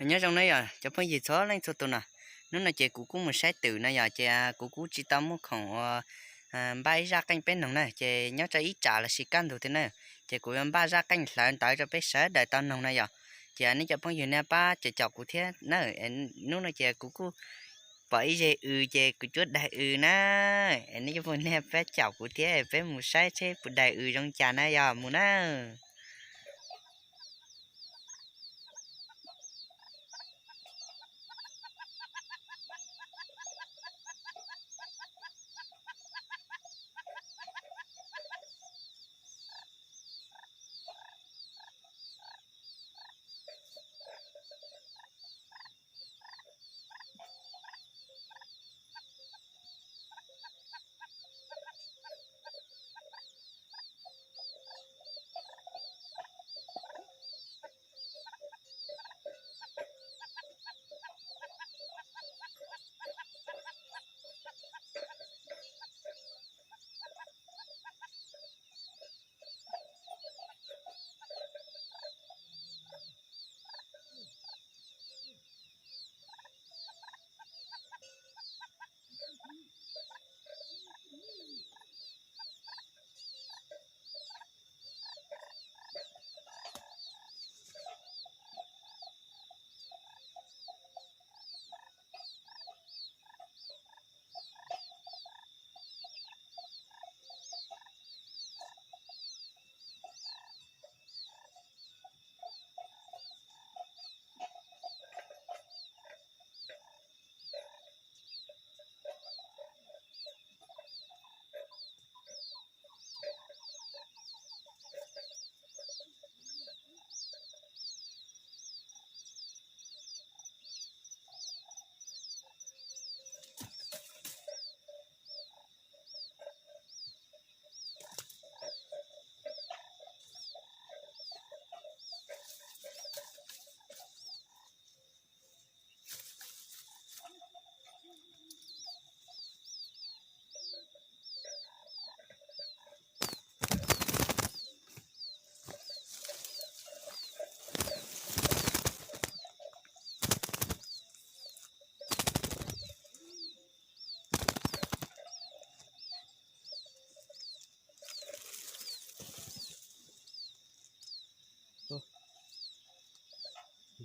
Nyob zoo na yog cov phooj ywg txhua leej txhua tus no, hnub no ces kuv kuj mus saib twm no yog ces kuv kuj tsis tau muaj khoom ua npaj ib zaj qeej peb noog na, ces nyob rau ib tsam los sis kaj ntug thiab na, ces kuv yuav npaj zaj qeej hlawv ntawv rau peb sawv daws tau noog na yog. Ces nej cov phooj ywg nej pab caum caum kuv thiab na. Hnub no ces kuv kuj pom ib zeg w ces kuv cuab daig w na. Nej cov phooj ywg nej pab caum kuv thiab, peb mus saib seb puas daig w zoo cas na yog, mus na.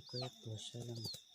Koj tuag saib na.